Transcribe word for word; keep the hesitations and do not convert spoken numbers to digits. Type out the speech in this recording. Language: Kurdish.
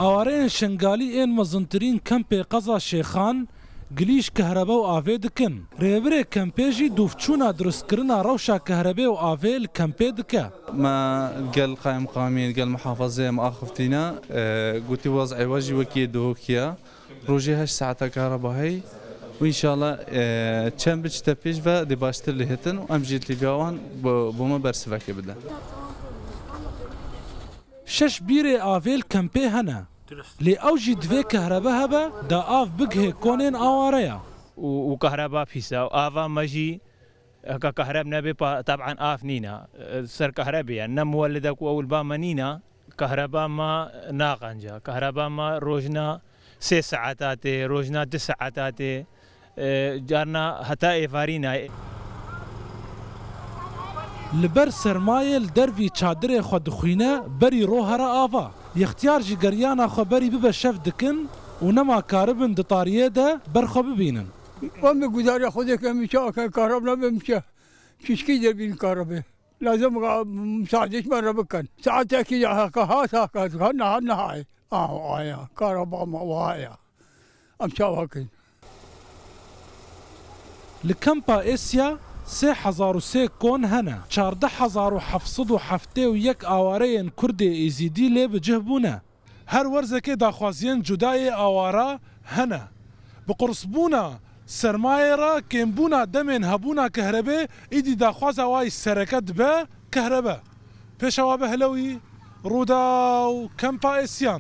Awareyên Şengalî ên mezintirîn kempê qeza Şêxan gilî ji kehrebe û avê dikin. Rêbirê kempê jî dûvçûna dirustkirina rewşa kehrebê û avê li kempê dike. Me gel qayimqamî, gel muhafazê em axiftina, e, gotî wez'ê we jî wekî yê duhokî ye. Rojê heşt saeta kareba heye û înşallah, e, çend biçite pêş ve dê baştir lê hitin û em jî li vîya wan bo, bo me bersivekê bidin. Şeş bîrê avê li kempê hene. Lê ew jî divê kehrebe hebe, da av bigihê konên awareya. û, û kahreba pîs e. Ava me jî, heke kahreb nebe, pa, taban av nîne. E, ser kahrebê ye. Ne muwellide ku ew li ba me nîne, kahreba me naqence. Kahreba me rojna sê saeta tê, rojna du saeta tê. E, carna heta êvarî ne. Li ber sermayê li dervî çadirê xwe dixwîne, berî ro here ava. Yextiyar jî geriyana xwe berî bibe şev dikin û nema karibin di tariyê de ber xwe bibînin. Em bi guzariya Xwedê ke em çawa ke karab nebe em çi? Çişkî de bîn karabe. Lazim ga-, misaadê ji me re bikin. Saetekî ya heke hat heke, ha niha niha ye. Aho aya, karaba me wa ya. Em çawa kin? Li Kempa Êsya sê hezar û sê kon hene. Çardeh hezar û heft sed û heftê û yek awareyên Kurdê Êzîdî lê bi cih bûne. Her werzekê daxwaziyên cuda yê awara hene. Bi qursbûna sermayê re kêmbûna demên hebûna kehrebê, îdî daxwaza wa yî sereke dibe kehrebe. Pêşewa Behlewî, Rûdaw, Kempa Êsyan.